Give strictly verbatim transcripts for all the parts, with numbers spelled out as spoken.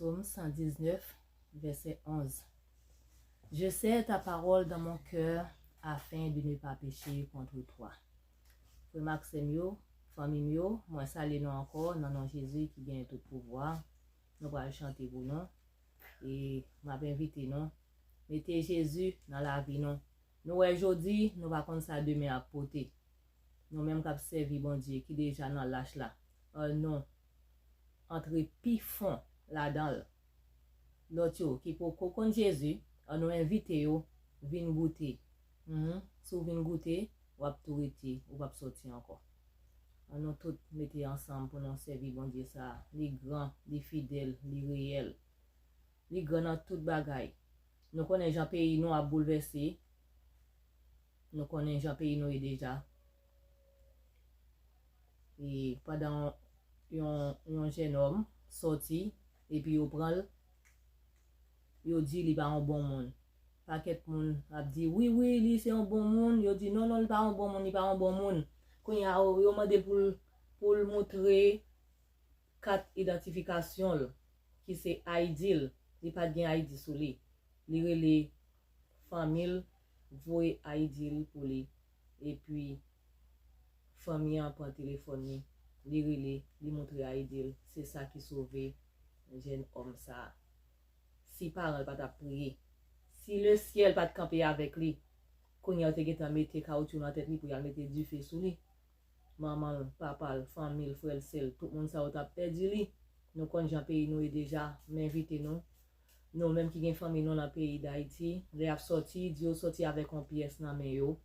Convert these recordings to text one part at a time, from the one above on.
Psaume cent dix-neuf, verset onze. Je serre ta parole dans mon cœur afin de ne pas pécher contre toi. Frè m ak sè m yo, fanmi m yo, mwen salye nou ankò nan non Jezi ki gen tout pouvwa. Nou pral chante pou nou. E m ap envite nou, mete Jezi nan lavi nou. Nou wè jodi, nou pa konn sa demen ap pote. Nou menm k ap sèvi Bondye ki deja nan lach la, ann nou antre pi fon ladan l. Lòt yo ki poko konn Jezi, ann nou envite yo vin goute. Mhm. Si w vin goute, w ap tou rete, ou p ap sòti ankò. Ann nou tout mete ansanm pou nou sèvi Bondye sa a. Li gran, li fidèl, li reyèl. Li gran nan tout bagay. Nou konnen jan peyi nou ap boulvèse. Nou konnen jan peyi nou ye deja. E pandan yon, yon jènòm sòti, epi yo pran l, yo di li pa yon bon moun. Pakèt moun ap di, "Wi, wi, li se yon bon moun." Yo di, "Non, non, li pa yon bon moun, li pa yon bon moun." Kounye a, yo, yo mande pou l, pou l moutre kat idantifikasyon l, ki se I D l. Li pa t gen I D sou li. Li rele fanmi l, voye I D l pou li. Epi, fanmi an pran telefòn li. Li rele, li moutre I D l. Se sa ki sove jèn òm sa a. Si paran l pa t ap priye, si lesyèl pa t kanpe avèk li, kounye a yo te gentan mete kawotchou nan tèt li pou y al mete dife sou li. Manman l, papa l, fanmi l, frè l, sè l, tout moun sa yo t ap pèdi li. Nou konn jan peyi nou ye deja, m envite nou. Nou menm ki gen fanmi nou nan peyi Dayiti, lè y ap sòti, di yo sòti avèk yon pyès nan men yo.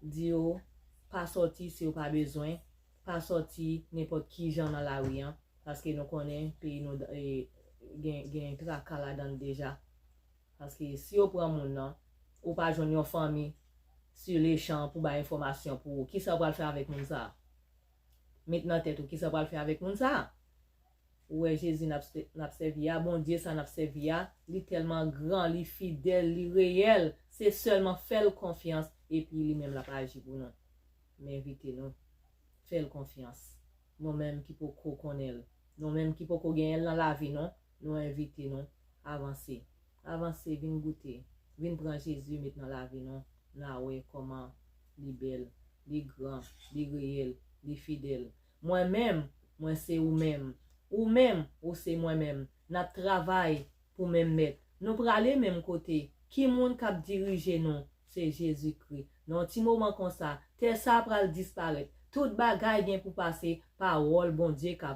Di yo pa sòti si yo pa bezwen, pa sòti nenpòt ki jan nan lari an, paske nou konnen peyi nou, e, gen, gen traka ladan l deja. Paske si yo pran moun nan, ou pa jwenn yon fanmi sou lechan pou bay enfòmasyon pou ou. Kisa w pral fè avèk moun sa a? Met nan tèt ou, kisa w pral fè avèk moun sa a? Ou wè Jezi n ap, n ap sèvi a, Bondye sa n ap sèvi a, li tèlman gran, li fidèl, li reyèl, se sèlman fè l konfyans, epi li menm l ap aji pou nou. M envite nou, fè l konfyans. Nou menm ki poko konnen l, nou menm ki poko genyen l nan lavi nou, nou envite nou, avanse. Avanse, vin goute, vin pran Jezi met nan lavi nou, n a wè kòman li bèl, li gran, li reyèl, li fidèl. Mwen menm, mwen se ou menm. Ou menm, ou se mwen menm. N ap travay pou menm mèt. Nou prale menm kote. Ki moun k ap dirije nou? Se Jezikri. Nan yon ti moman konsa, tè sa a pral disparèt. Tout bagay gen pou pase, pawòl Bondye ka